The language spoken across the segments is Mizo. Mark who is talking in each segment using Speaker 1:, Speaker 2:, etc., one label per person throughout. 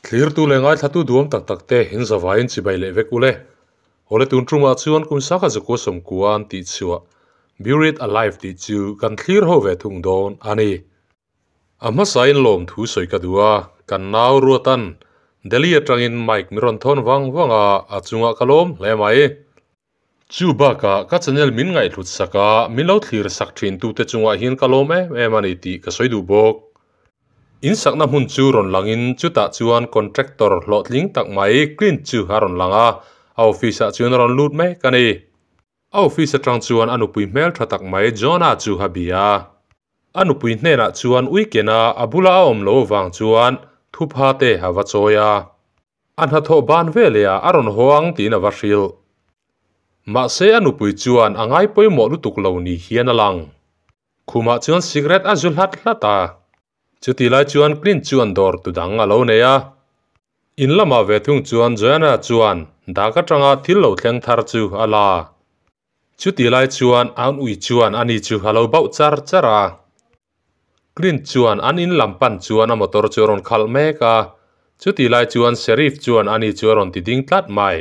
Speaker 1: Thlirtu leh ngaithlatu duam tak tak te in zavaiin chibai leh vek ule. Awle tun tumah chuan kum sangha zakua sawmkua an tih chhuah Buried Alive tih chu kan thlir ho ve thung dawn a ni. A hmasain lawmthu sawi ka duh a, kan nau Ruatan Delhi atangin mic mi rawn thawn vang vang a, a chungah ka lawm hle mai. Chu bakah ka channel min ngaihhlut sak a, min lo thlir sak thin tute chungah hian ka lawm em em a ni tih ka sawi duh bawk. In sakna hmun chu rawn langin chutah chuan contractor hlawhtling tak mai Clint chu a rawn lang a, a office ah chuan a rawn lut mek a ni. A office atang chuan a nupui hmel tha tak mai Jonah chu a bia a. A nupui hnenah chuan uikena a bula a awm lo avang chuan thupha te a va chawi a. A hnathawh ban veleh ah a rawn haw ang tiin a va hrilh. Mahse a nupui chuan a ngai pawimawh lutuk lo ni hian a lang. Khumah chuan cigarette a zu hlat hlat a. Chutih lai chuan Clint chuan dawr tu dang a lo nei a. In lamah ve thung chuan Joanna chuan dak atanga thil lo thleng thar chu a la. Chutih lai chuan an ui chuan ani chu a lo bauh char char a. Clint chuan an in lam pan chuan a motor chu a rawn khalh mek a. Chutih lai chuan Sheriff chuan ani chu a rawn ti ding tlat mai.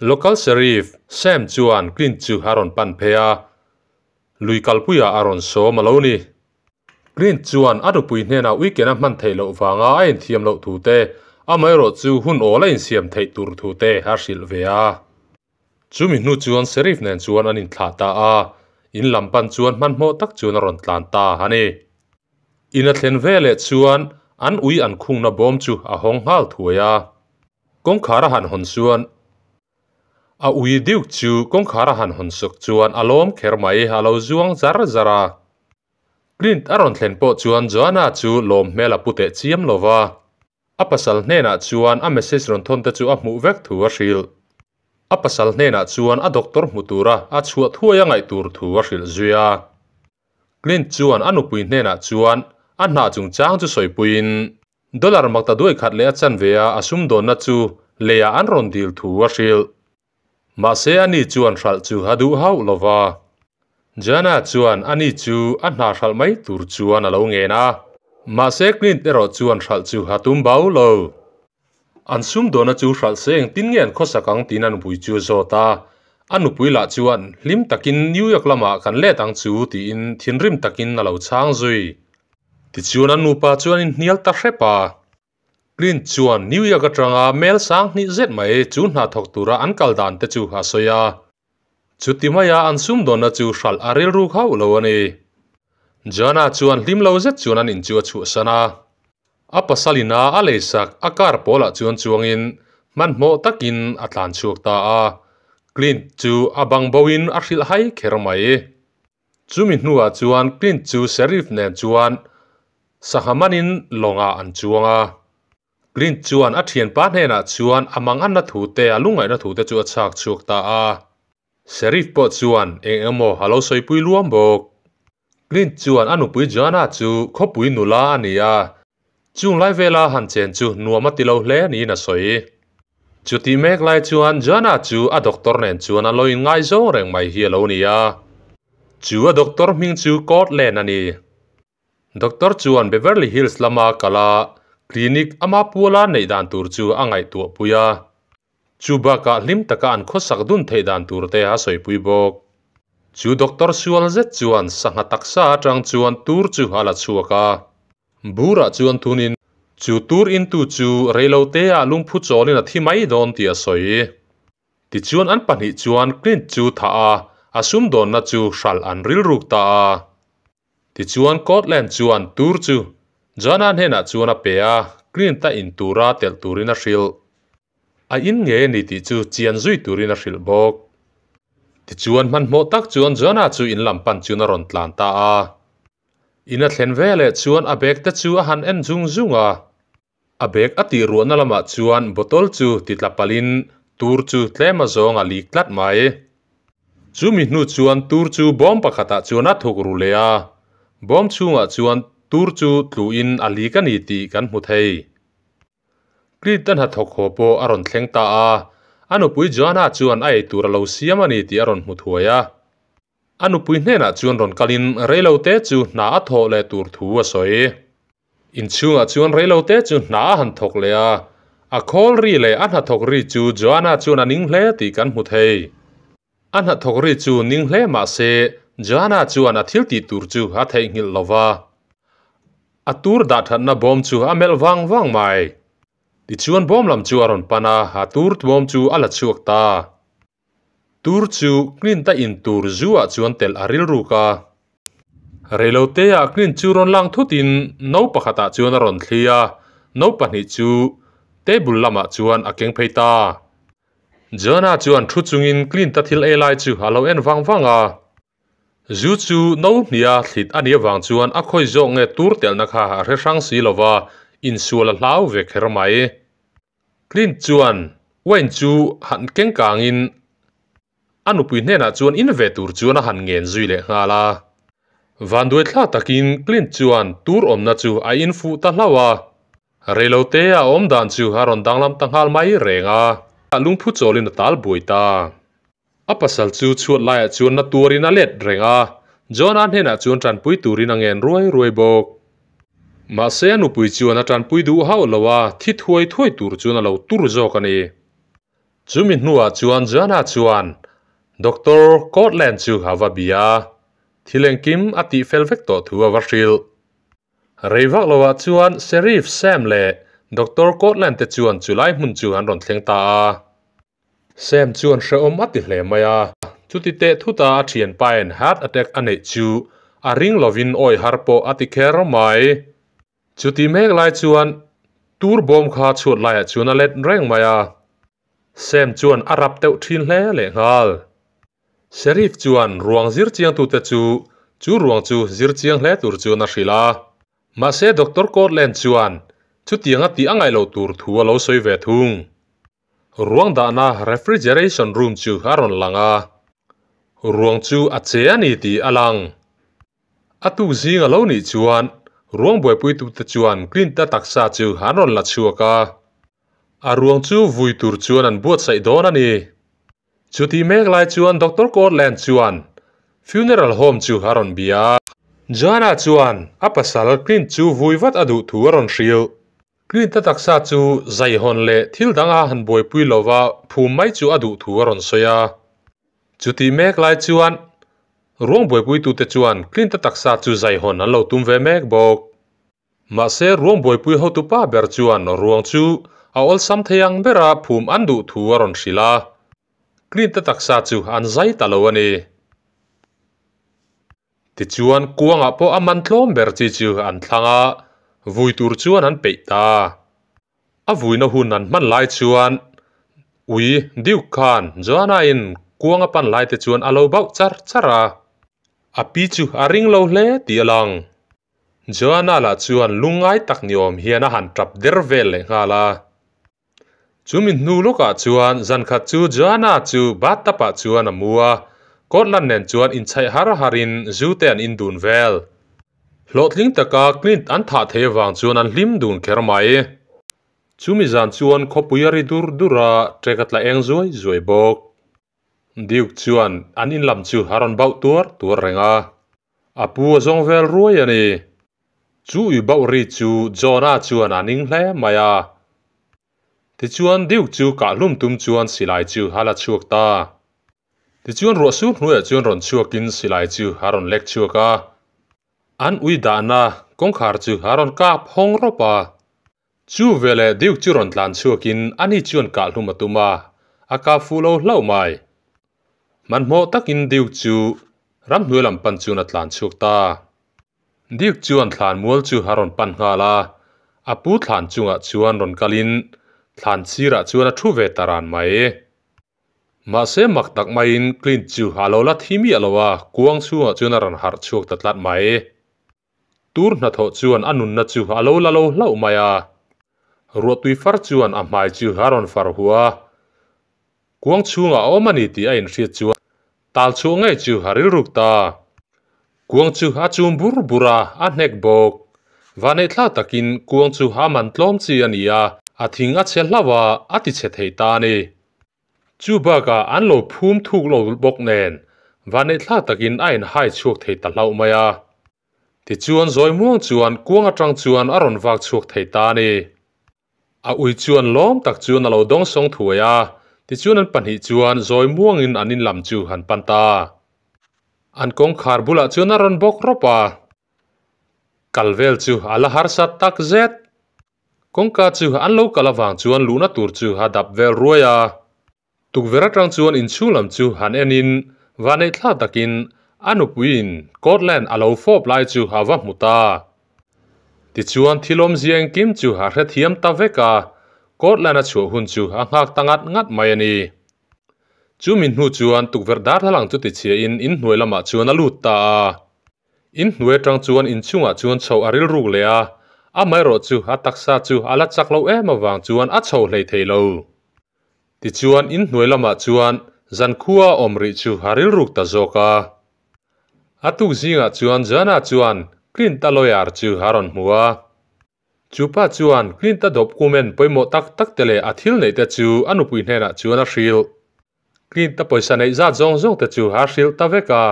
Speaker 1: Local Sheriff Sam chuan Clint chu a rawn pan phei a. Lui kalpuiah a rawn sawm a lo ni. Clint chuan a nupui hnenah weekend a hman theih loh vanga a inthiam loh thu te, amaherawh chu hun awl a insiam theih tur thu te a hrilh ve a. Chumi hnu chuan Sheriff nen chuan an inthlah ta a, in lam pan chuan hmanhmawh tak chuan a rawn tlan ta a ni. In a thlen veleh chuan an ui an khungna bawm chu a hawng nghal thuai a. Kawngkhar a han hawn chuan a ui Duke chu kawngkhar a han hawn sawk chuan a lawm kher mai, a lo zuang zar zar a. Clint a rawn thlen pawh chuan Joanna chu lawm hmel a pu teh chiam lo va, a pasal hnenah chuan a message rawn thawn te chu a hmuh vek thu a hrilh. A pasal hnenah chuan a doctor hmu tura a chhuah thuai a ngaih tur thu a hrilh zui a. Clint chuan a nupui hnenah chuan a hna chungchang chu sawipuiin dollar makta duai khat leh a chanve a a sumdawnna chu leiah an rawn dil thu a hrilh. Mahse ani chuan hralh chu a duh hauh lo va. Jana chuan ani chu a hna hralh mai tur chuan a lo ngen a. Mahse Clint erawh chuan hralh chu a tum bau lo. An sumdawna chu hralh se engtin nge an khawsak ang tiin a nupui chu a zawt a. A nupui lah chuan hlim takin New York lamah kan let ang chu tiin thinrim takin a lo chhang zui. Tichuan an nupa chuan inhnial ta hrep a. Clint chuan New York atanga mel sang hnih zet mai chu hna thawk tura an kal dan te chu a sawi a. Chuti maia an sumdawnna chu hralh a rilru khauh lo a ni. Joanna chuan hlim lo zet chuan an in chu a chhuahsan a. A pasalina a leisak a car pawlah chuan chuangin hmanhmawh takin a tlan chhuak ta a. Clint chu a bang boin a hrilh hai kher mai. Chumi hnuah chuan Clint chu Sheriff nen chuan sangha manin lawngah an chuang a. Clint chuan a thianpa hnenah chuan a manganna thu te, a lungngaihna thu te chu a chhak chhuak ta a. Sheriff pawh chuan eng emaw a lo sawipui luam bawk. Clint chuan a nupui Joanna chu khawpui nula a ni a, chung lai vela han chen chu nuam a ti lo hle niin a sawi. Chutih mek lai chuan Joanna chu a doctor nen chuan a lo inngaizawng reng mai hi a lo ni a. Chu a doctor hming chu Cortland a ni. Doctor chuan Beverly Hills lama kal a, clinic ama puala neih dan tur chu a ngaihtuah pui a. Chu bakah hlim taka an khawsak dun theih dan tur te a sawipui bawk. Chu doctor sual zet chuan sangha taksa atang chuan tur chu a la chhuak a. Burah chuan thunin chu tur intu chu reilote ah lungphu chawlin a thi mai dawn tih a sawi. Tichuan an pahnih chuan Clint chu thah a, a sumdawnna chu hralh an rilruk ta a. Tichuan Cortland chuan tur chu Joanna hnenah chuan a pe a, Clint a in tura telh turin a hrilh. A in ngei a ni tih chu chian zui turin a hrilh bawk. Tichuan hmanhmawh tak chuan Joanna chu in lam pan chuan a rawn tlan ta a. In a thlen veleh chuan a bag te chu a han en zung zung a. A bag a tih ruahna lamah chuan bottle chu ti tla palhin tur chu tlem a zawng a lik tlat mai. Chumi hnu chuan tur chu bawm pakhatah chuan a thuk ru leh a, bawm chhungah chuan tur chu tluin a lik a ni tih kan hmu thei. Clint a hnathawk haw pawh a rawn thleng ta a, a nupui Joanna chuan a eitur a lo siam a ni tih a rawn hmu thuai a. A nupui hnenah chuan rawn kalin reilote chu hna a thawh leh tur thu a sawi. Inchhungah chuan reilote chu hna a han thawk leh a, a khawl ri leh a hnathawk ri chu Joana chuan a ning hle tih kan hmu thei. A hnathawk ri chu ning hle mah se Joana chuan a thil tih tur chu a theihnghilh lo va. A tur dah thatna bawm chu a melh vang vang mai. Tichuan bawm lam chu a rawn pan a, a tur bawm chu a la chhuak ta. Tur chu Clint-a in tur zu ah chuan telh a rilruk a. Reilote ah Clint chu rawn lang thutin no pakhat ah chuan a rawn thli a, no pahnih chu table lamah chuan a keng phei ta. Joanna chuan thu chungin Clint-a thil ei lai chu a lo en vang vang a. Zu chu no hnia thlit a nih avang chuan a khawi zawk nge tur telhna kha a hre hrang si lova, insual a hlau ve kher mai. Clint chuan wine chu han keng kangin a nupui hnenah chuan in ve tur chuan a han ngen zui leh nghal a. Vanduai thla takin Clint chuan tur awmna chu a infuh ta hlauh a. Reilote a awm dan chu a rawn danglam ta nghal mai reng a, lungphu chawlin a tal buai ta. A pasal chu chhuat laiah chuan na tuarin a let reng a, John-a hnenah chuan tanpui turin a ngen ruai ruai bawk. Mahse a nupui chuan a tanpui duh hauh lo a, thi thuai thuai tur chuan a lo tur zawk a ni. Chumi hnuah chuan John-a chuan Doctor Cortland chu a va bia a, thil engkim a tih fel vek tawh thu a va hrilh. Rei vak lovah chuan Sheriff Sam leh Doctor Cortland te chuan chulai hmun chu an rawn thleng ta a. Sam chuan hrehawm a ti hle mai a, chuti teh thut a a thianpain heart attack a neih chu a ring lovin awi har pawh a ti kher mai. Chuti mek lai chuan tur bawm kha chhuat laiah chuan a let reng mai a, Sam chuan a rap deuh thin hle lehnghal. Sheriff chuan ruang zir chiangtute chu chu ruang chu zir chiang hle tur chuan a hrilh a. Mahse Doctor Cortland chuan chutianga tih a ngaih loh tur thu a lo sawi ve thung. Ruang dahna refrigeration room chu a rawn lang a, ruang chu a che a ni tih a lang. A tuk zing a lo nih chuan ruang buaipuitute chuan Clint-a taksa chu an rawn la chhuak a, a ruang chu vui tur chuan an buatsaih dawn a ni. Chutih mek lai chuan Doctor Cortland chuan funeral home chu a rawn bia a. Joanna chuan a pasal Clint chu vui vat a duh thu a rawn hrilh. Clint-a taksa chu zaihawn leh thil danga han buaipui lova phum mai chu a duh thu a rawn sawi a. Chutih mek lai chuan ruang buaipuitute chuan Clint-a taksa chu zaihawn an lo tum ve mek bawk. Mahse ruang buaipui hotupa ber chuan ruang chu a awlsam thei ang bera phum an duh thu a rawn hrilh a. Clint-a taksa chu an zai ta lo a ni. Tichuan, kuangah pawh a man tlawm ber chi chu an thlang a, vui tur chuan an peih ta. A vuina hun an hman lai chuan ui Duke khan Joanna-in kuang a pan lai te chuan a lo bauh char char a. A pi chu a ring lo hle tih a lang. Joanna lah chuan lungngai tak ni awm hian a han tap der vel leh nghal a. Chumi hnu lawkah chuan zan khat chu Joanna chu bathtub ah chuan a mu a, Cortland nen chuan inchhaih har harin zu te an in dun vel. Hlawhtling taka Clint an thah thei avang chuan an hlim dun kher mai. Chumi zan chuan khawpui a ri dur dur a, trek a tla eng zuai zuai bawk. Duke chuan an in lam chu a rawn bauh tuar tuar reng a, a pu a zawng vel ruai a ni. Chu ui bauh ri chu John-a chuan a ning hle mai a. Tichuan Duke chu kah hlum tum chuan silai chu a la chhuak ta. Tichuan ruah sur hnuaiah chuan rawn chhuakin silai chu a rawn lek chhuak a. An ui dahna kawngkhar chu a rawn kap hawng rawp a. Chu veleh Duke chu rawn tlan chhuakin ani chuan kah hlum a tum a, a kap fuh lo hlauh mai. Hmanhmawh takin Duke chu ramhnuai lam pan chuan a tlan chhuak ta. Duke chuan thlan mual chu a rawn pan nghal a, a pu thlan chungah chuan rawn kalin thlan sirah chuan a thu ve ta ran mai. Mahse mak tak maiin Clint chu a lo la thi miah lo a, kuang chhungah chuan a rawn harh chhuak ta tlat mai. Tur hnathawh chuan a nunna chu a lo la lo hlauh mai a. Ruahtui far chuan a hmai chu a rawn far huah a. Kuang chhungah a awm a ni tih a inhriat chuan tal chhuah ngei chu a rilruk ta. Kuang chu a chum bur bur a, a hnek bawk. Vanneih thlak takin kuang chu a man tlawm chi a ni a, a thing a chhe hlauh a, a ti chhe thei ta a ni. Chu bakah an lo phum thuk lo bawk nen, vanneih thlak takin a inhai chhuak thei ta hlauh mai a. Tichuan zawi muang chuan kuang atang chuan a rawn vak chhuak thei ta a ni. A ui chuan lawm tak chuan a lo dawngsawng thuai a, tichuan an pahnih chuan zawi muangin an in lam chu han pan ta. An kawngkhar bulah chuan a rawn bawk rawp a, kal vel chu a la harsa tak zet. Kawngka chu an lo kal avang chuan luhna tur chu a dap vel ruai a. Tukverh atang chuan inchhung lam chu han enin vanneih thlak takin a nupuiin Cortland a lo fawp lai chu a va hmu ta. Tichuan thil awmzia engkim chu a hrethiam ta vek a, Cortland a chhuah hun chu a nghak ta ngat ngat mai a ni. Chu min hnu chuan tukverh darthlalang chu tichhiain inhnuai lamah chuan a lut ta a. Inhnuai atang chuan inchungah chuan chhoh a rilruk leh a, amaherawhchu a taksa chu a la chak lo em avang chuan a chho hlei thei lo. Tichuan inhnuai lamah chuan zankhua a awm rih chu a rilruk ta zawk a. A tuk zingah chuan Jana chuan Clint-a lawyer chu a rawn hmu a. Chu pa chuan Clint-a document pawimawh tak tak te leh a thil neih te chu a nupui hnenah chuan a hrilh. Clint-a pawisa neih zat zawng zawng te chu a hrilh ta vek a.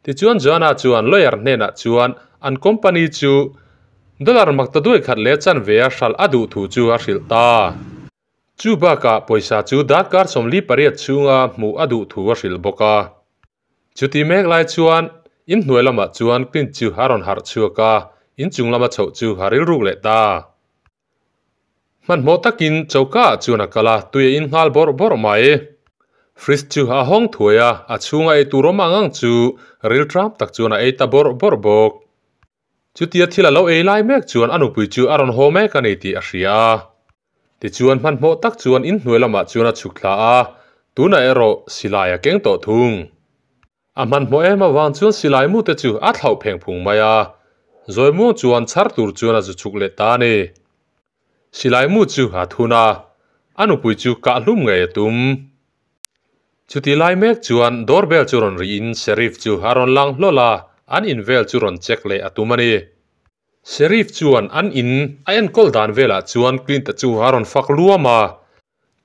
Speaker 1: Tichuan Joanna chuan lawyer hnenah chuan an company chu dollar mak ta duai khat leh chanve a hralh a duh thu chu a hrilh ta. Chu bakah pawisa chu darkar 48 chhunga hmuh a duh thu a hrilh bawk a. Chuti mek lai chuan inhnuai lamah chuan Clint chu a rawn harh chhuak a, inchung lama chhoh chu a rilruk leh ta. Hmanhmawh takin choka ah chuan a kal a, tui a in nghal bawrh bawrh mai. Fridge chu a hawng thuai a, a chhunga ei tur awm ang ang chu ril tram tak chuan a ei ta bawrh bawrh bawk. Chutia thil a lo ei lai mek chuan a nupui chu a rawn haw mek a ni tih a hria a. Tichuan hmanhmawh tak chuan inhnuai lamah chuan a chhuk thla a, tunah erawh silai a keng tawh thung. A hmanhmawh em avang chuan silai mute chu a thlauh pheng phung mai a, zawimuang chuan chhar tur chuan a zu chhuk leh ta a ni. Silai mu chu a thun a, a nupui chu kah hlum ngei a tum. Chuti lai mek chuan doorbell chu rawn rihin Sheriff chu a rawn lang hlawl a, an in vel chu rawn check leh a tum a ni. Sheriff chuan an in a enkawl dan velah chuan Clint-a chu a rawn fak luam a,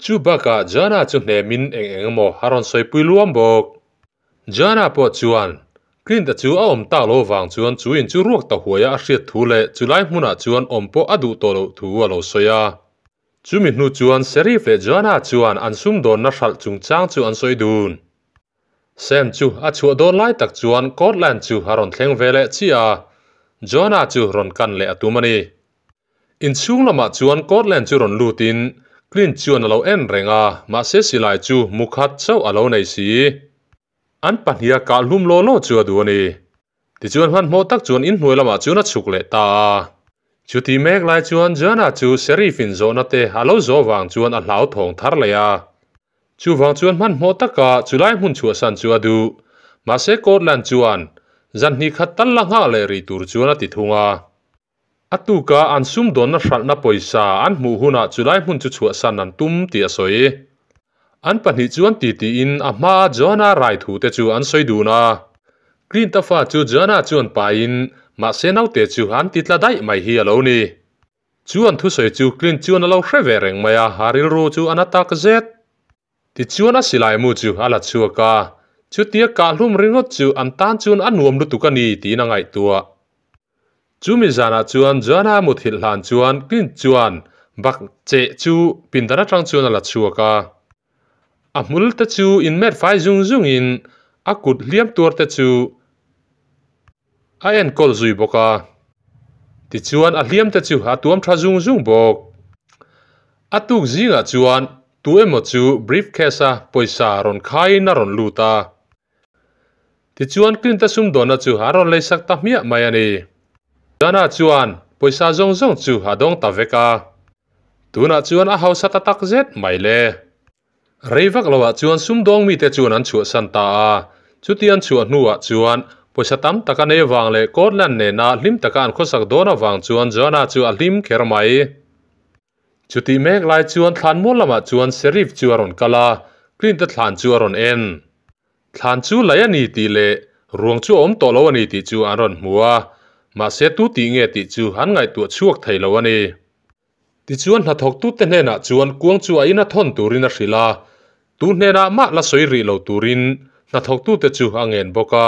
Speaker 1: chu bakah Jana chu hnemin eng eng emaw a rawn sawipui luam bawk. Jana pawh chuan Clint-a chu a awm tak lo vang chuan chu in chu ruak ta huaia a hriat thu leh chulai hmunah chuan awm pawh a duh tawh loh thu a lo sawi a. Chumi hnu chuan Sheriff leh Joanna chuan an sumdawnna hralh chungchang chu an sawi dun. Sam chu a chhuah dawn lai tak chuan Cortland chu a rawn thleng ve leh chiah a, Joanna chu rawn kan leh a tum a ni. Inchhung lamah chuan Cortland chu rawn lutin Clint chuan a lo en reng a, mahse silai chu mu khat chauh a lo nei si. An pahniha kah hlum law law chu a duh a ni. Tichuan hmanhmawh tak chuan inhnuai lamah chuan a chhuk leh ta a. Chuti mek lai chuan Joanna chu Sheriff in zawhna te a lo zawh vang chuan a hlauthawng thar leh a. Chuvang chuan hmanhmawh taka chulai hmun chhuahsan chu a duh. Mahse Cortland chuan zan hnih khat tal la nghak leh rih tur chuan a ti thung a. A tuka an sumdawnna hralhna pawisa an hmuh hunah chulai hmun chu chhuahsan an tum tih a sawi. An pahnih chuan titiin a hmaa Joanna rai thu te chu an sawi dun a. Clint-a fa chu Joanna chuan pahin mahse naute chu an ti tla daih mai hi a lo ni. Chu an thusawi chu Clint chuan a lo hre ve reng mai a, a rilru chu a na tak zet. Tichuan a silai mu chu a la chhuak a, chutia kahhlum ringawt chu an tan chuan a nuam lutuk a ni tiin a ngaihtuah. Chumi zanah chuan Joanna muthilh hlan chuan Clint chuan bak cheh chu pindan atang chuan a la chhuak a. A hmul te chu inmet fai zung zungin a kut hliam tuar te chu a enkawl zui bawk a. Tichuan a hliam te chu a tuam tha zung zung bawk. A tuk zingah chuan tu emaw chu briefcase a pawisa rawn khaiin a rawn lut a. Tichuan Clint-a sumdawnna chu a rawn leisak ta hmiah mai a ni. Jana chuan pawisa zawng zawng chu a dawng ta vek a. Tunah chuan a hausa ta tak zet mai le. Rei vak loah chuan sumdawng mite chuan an chhuahsan ta a. Chuti an chhuah hnuah chuan pawisa tam tak a nei vang leh Cortland nena hlim taka an khawsak dawn avang chuan Joanna chu a hlim kher mai. Chutih mek lai chuan thlan mual lamah chuan Sheriff chu a rawn kal a, Clint-a thlan chu a rawn en. Thlan chu lei a ni tih leh ruang chu a awm tawh lo a ni tih chu an rawn hmu a, mahse tu tih nge tih chu an ngaihtuah chhuak thei lo a ni. Tichuan hnathawktute hnenah chuan kuang chu a ina thawn turin a hrilh a, tu hnenah mah la sawi rih lo turin hnathawktute chu a ngen bawk a,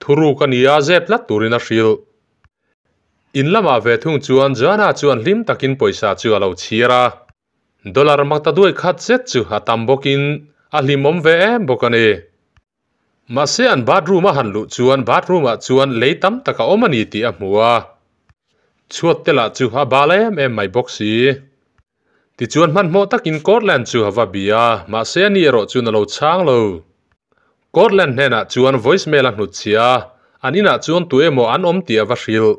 Speaker 1: thuruk a nia zep tlat turin a hrilh. In lamah ve thung chuan Joanna chuan hlim takin pawisa chu a lo chhiar a, dollar maktaduai khat zet chu a tam bawkin a hlimawm ve em bawk a ni. Mahse an bathroom a han luh chuan bathroom ah chuan lei tam tak a awm a ni tih a hmu a, chhuat te lah chu a bal em em mai bawk si. Tichuan hmanhmawh takin Cortland chu a va bia a, mahse ani erawh chuan a lo chhang lo. Cortland hnenah chuan voice mail a hnutchhiah a, an inah chuan tu emaw an awm tih a va hrilh.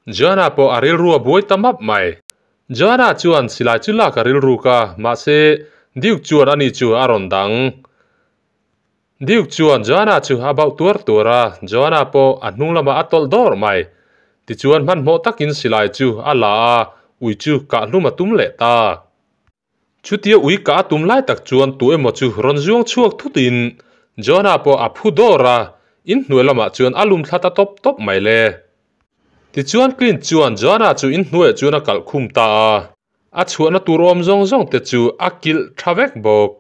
Speaker 1: Joanna pawh a rilru a buai ta map mai. Joanna chuan silai chu lak a rilruk a, mahse Duke chuan ani chu a rawn dang. Duke chuan Joanna chu a bauh tuar tuar a, Joanna pawh a hnung lamah a tawlh dawr mai. Tichuan hmanhmawh takin silai chu a la a, ui chu kah hlum a tum leh ta. Chutia ui kah a tum lai tak chuan tu emaw chu rawn zuang chhuak thutin Joanna pawh a phu dawr a, inhnuai lamah chuan a lum thla ta tawp tawp mai le. Tichuan Clint chuan Joanna chu inhnuaiah chuan a kalh khum ta a, a chhuahna tur awm zawng zawng te chu a kilh tha vek bawk.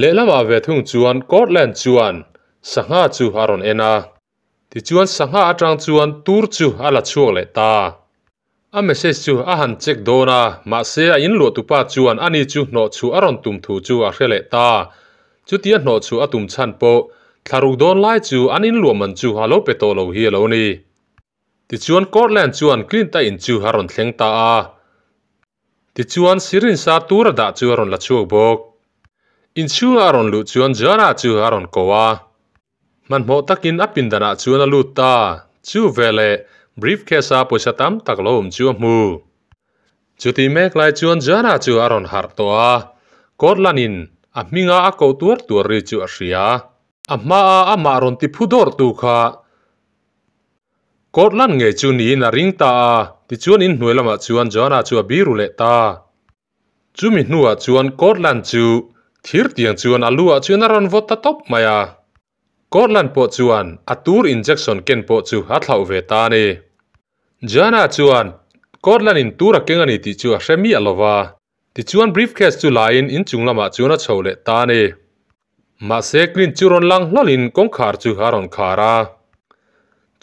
Speaker 1: Lehlamah ve thung chuan Cortland chuan sangha chu a rawn en a, tichuan sangha atang chuan tur chu a la chhuak leh ta. A message chu a han check dawn a, mahse a inluah tupa chuan ani chu hnawh chhuah a rawn tum thu chu a hre leh ta. Chutia hnawh chhuah a tum chhan pawh thlaruk dawn lai chu an inluah man chu a lo pe tawh lo hi a lo ni. Tichuan Cortland chuan Clint-a in chu a rawn thleng ta a. Tichuan syringe sa tur a dah chu a rawn la chhuak bawk. Inchhunga a rawn luh chuan Joanna chu a rawn ko a. Hmanhmawh takin a pindanah chuan a lut ta. Chu veleh briefcase a pawisa tam tak lo awm chu a hmu. Chuti mek lai chuan Joanna chu a rawn harh tawh a. Cortland in a hminga a koh tuar tuar ri chu a hria. A hmaa amah rawn ti phu dawrh tu kha Cortland ngei chu niin a ring ta a, tichuan inhnuai lamah chuan Joanna chu a biru leh ta. Chumi hnuah chuan Cortland chu thir tiang chuan a lu ah chuan a rawn vawt ta tawp mai a. Cortland pawh chuan a tur injection ken pawh chu a thlauh ve ta a ni. Joanna chuan Cortland in tur a keng a ni tih chu a hre miah lo va. Tichuan briefcase chu laiin inchung lamah chuan a chho leh ta a ni. Mahse Clint chu rawn lang hlawlhin kawngkhar chu a rawn khar a.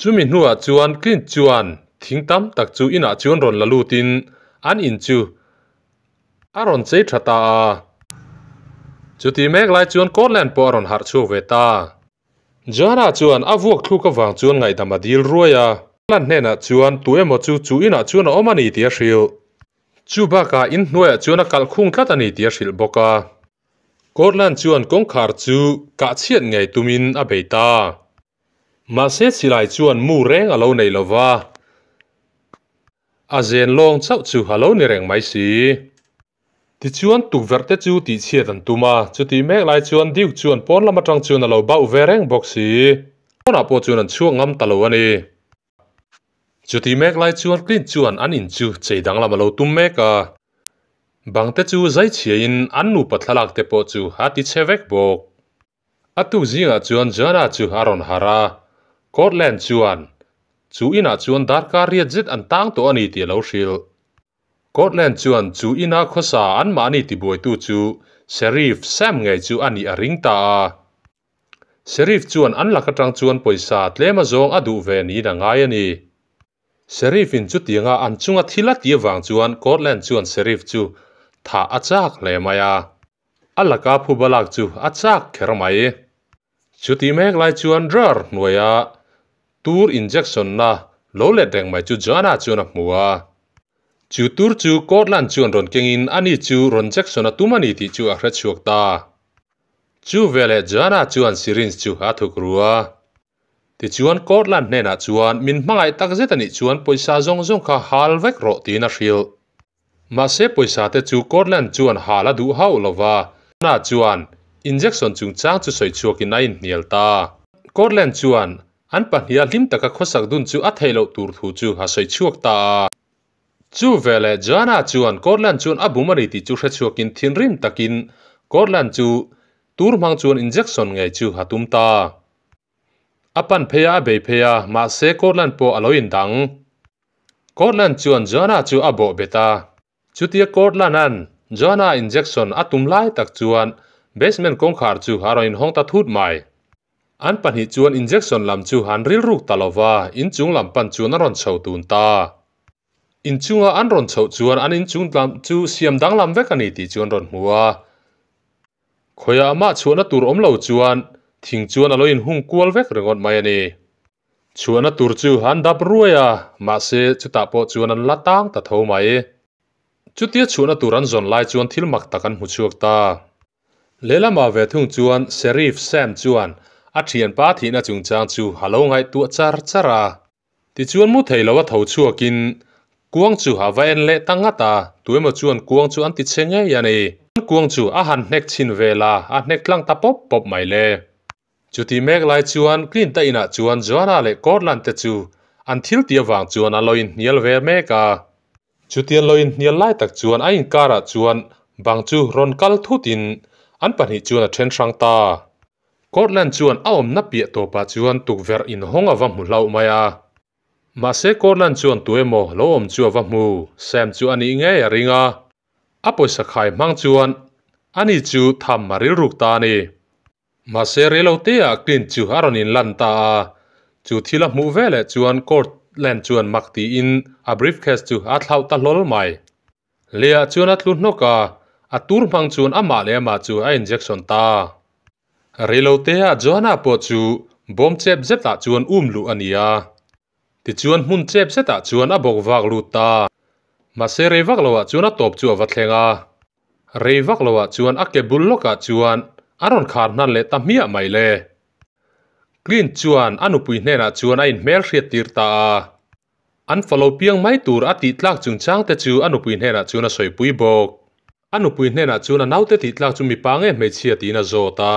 Speaker 1: Chumi hnuah chuan Clint chuan thing tam tak chu inah chuan rawn la lutin an in chu a rawn chei tha ta a. Chuti mek lai chuan Cortland pawh a rawn harh chhuak ve ta. Joanna chuan a vuak thluk avang chuan ngaihdam a dil ruai a. Cortland hnenah chuan tu emaw chu chu inah chuan a awm a ni tih a hrilh. Chu bakah inhnuaiah chuan a kalh khung tlat a ni tih a hrilh bawk a. Cortland chuan kawngkhar chu kah chhiat ngei tumin a bei ta. Mahse silai chuan mu reng a lo nei lo va, a zen lawng chauh chu a lo ni reng mai si. Tichuan tukverh te chu tihchhiat an tum a, chutih mek lai chuan Duke chuan pawn lam atang chuan a lo bauh ve reng bawk si. Pawnah pawh chuan an chhuak ngam ta lo a ni. Chuti mek lai chuan Clint chuan an in chu chei danglam a lo tum mek a, bang te chu zai chhiain an nupa thlalak te pawh chu a ti chhe vek bawk. A tuk zingah chuan Joanna chu a rawn harh a, Cortland chuan chu inah chuan darkar riat zet an tang tawh a ni tih a lo hrilh. Cortland chuan chu ina khawsa anmahni tibuaitu chu Sheriff Sam ngei chu a nih a ring ta a. Sheriff chuan an lak atang chuan pawisa tlem a zawng a duh ve niin a ngai a ni. Sheriff in chutianga an chunga thil a ti avang chuan Cortland chuan Sheriff chu thah a chak hle mai a. A laka phuba lak chu a chak kher mai. Chuti mek lai chuan drawer hnuaia tur injection na lo let reng mai chu Joanna chuan a hmu a. Chu tur chu Cortland chuan rawn kengin ani chu rawn jection a tum a ni tih chu a hrechhuak ta. Chu veleh Joanna chuan syringe chu a thuk ru a. Tichuan Cortland hnenah chuan min hmangaih tak zet anih chuan pawisa zawng zawng kha hal vek rawh tiin a hrilh. Mahse pawisa te chu Cortland chuan hal a duh hauh lo va, Joanna chuan injection chungchang chu sawi chhuakin a inhnial ta. Cortland chuan an pahniha hlim taka khawsak dun chu a theih loh tur thu chu a sawi chhuak ta a. Chu veleh Joanna chuan Cortland chuan a bum a ni tih chu hrechhuakin thinrim takin Cortland chu tur hmang chuan injection ngei chu a tum ta. A pan phei a, a bei phei a, mahse Cortland pawh a lo indang. Cortland chuan Joanna chu a bawh bet a. Chutia Cortland-a'n Joanna injection a tum lai tak chuan basement kawngkhar chu a rawn inhawng ta thut mai. An pahnih chuan injection lam chu han rilruk ta lova, inchung lam pan chuan a rawn chho tun ta. Inchunga an rawn chhoh chuan an inchung lam chu siam danglam vek a ni tih chu an rawn hmu a. Khawiah mah chhuahna tur awm lo chuan thing chuan a lo inhung kual vek ringawt mai a ni. Chhuahna tur chu an dap ruai a, mahse chutah pawh chuan an la tang ta tho mai. Chutia chhuahna tur an zawn lai chuan thil mak tak an hmu chhuak ta. Lehlamah ve thung chuan Sheriff Sam chuan a thianpa thihna chungchang chu a lo ngaihtuah char char a. Tichuan mu thei lo a tho chhuakin kuang chu a va en leh ta ngat a, tuemaw chuan kuang chu an ti chhe ngei a ni. Kuang chu a han hnek chhin vel a, a hnek tlang ta pawp pawp mai le. Chuti mek lai chuan Clint-a inah chuan Joanna leh Cortland te chu an thil tih avang chuan an lo inhnial ve mek a. Chutian lo inhnial lai tak chuan a inkarah chuan bang chu rawn kal thutin an pahnih chuan a then hrang ta. Cortland chuan a awmna piah tawpah chuan tukverh inhawng a va hmu hlauh mai a. Mahse Cortland chuan tu emaw lo awm chu a va hmu, Sam chu a nih ngei a ring a. A pawisa khai hmang chuan ani chu tham a rilruk ta a ni. Mahse reiloteah Clint chu a rawn inlan ta a, chu thil a hmuh veleh chuan Cortland chuan mak tiin a briefcase chu a thlauh ta hlawl mai. Leiah chuan a tlu hnawk a, a tur hmang chuan amah leh amah chu a injection ta. Reiloteah Joanna pawh chu bawm chep zetah chuan um luh a ni a, tichuan hmun chep zetah chuan a bawk vak lut ta. Mahse rei vak loah chuan a tawp chu a va thleng a, rei vak loah chuan a ke bul lawkah chuan a rawn khar hnan leh ta hmiah mai le. Clint chuan a nupui hnenah chuan a inhmelhriat tir ta a. An fa lo piang mai tur a tih tlak chungchang te chu a nupui hnenah chuan a sawipui bawk. A nupui hnenah chuan a naute tih tlak chu mipa nge hmeichhia tiin a zawt a.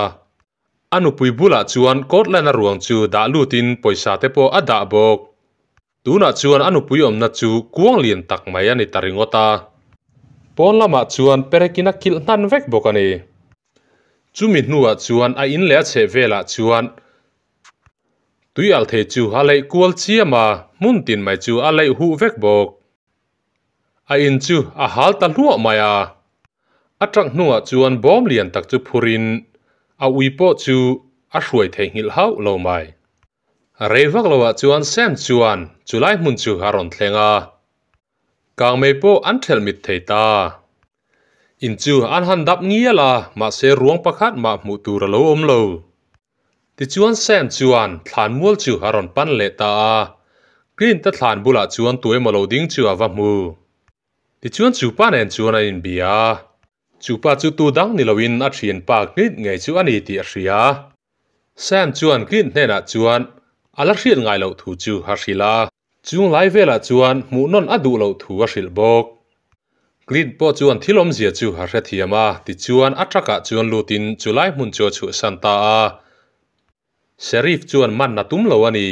Speaker 1: A nupui bulah chuan Cortland-a ruang chu dah lutin pawisa te pawh a dah bawk. Tunah chuan a nupui awmna chu kuang lian tak mai a ni ta ringawt a. Pawn lamah chuan perekin a kilh hnan vek bawk a ni. Chumi hnuah chuan a in leh a chheh velah chuan Tui alh thei chu a leih kual chiam a, hmun tin mai chu a leih huh vek bawk. A in chu a hal ta hluah mai a. A truck hnungah chuan bawm lian tak chu phurin a ui pawh chu a hruai theihnghilh hauh lo mai. Rei vak loah chuan Sam chuan chulai hmun chu a rawn thleng a. Kangmei pawh an thelh mit thei ta. In chu an han dap ngial a, mahse ruang pakhat mah hmuh tur a lo awm lo. Tichuan Sam chuan thlan mual chu a rawn pan leh ta a, Clint-a thlan bulah chuan tu emaw lo ding chu a va hmu. Tichuan chu pa nen chuan an inbia a, chu pa chu tu dang ni loin a thianpa Clint ngei chu a ni tih a hria. Sam chuan Clint hnenah chuan a la hriat ngai loh thu chu a hrilh a. Chung lai velah chuan hmuhnawn a duh loh thu a hrilh bawk. Clint pawh chuan thil awmzia chu a hrethiam a, tichuan a truck-ah chuan lutin chu lai hmun chu a chhuahsan ta a. Sheriff chuan man a tum lo a ni.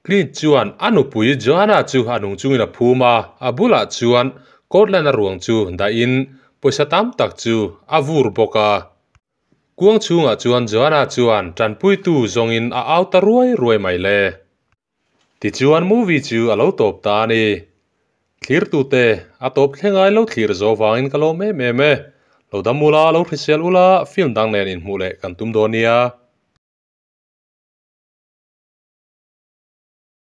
Speaker 1: Clint chuan a nupui Joanna chu a nung chungin a phum a, a bulah chuan Cortland-a ruang chu dahin pawisa tam tak chu a vur bawk a. Kuang chhungah chuan Joanna chuan tanpuitu zawngin a au ta ruai ruai mai le. Tichuan movie chu a lo tawp ta a ni. Thlirtute, a tawp thleng ai lo thlir zo vangin ka lawm em em e. Lo dam ula, lo hrisel ula, film dang nen inhmuh leh kan tum dawn nia.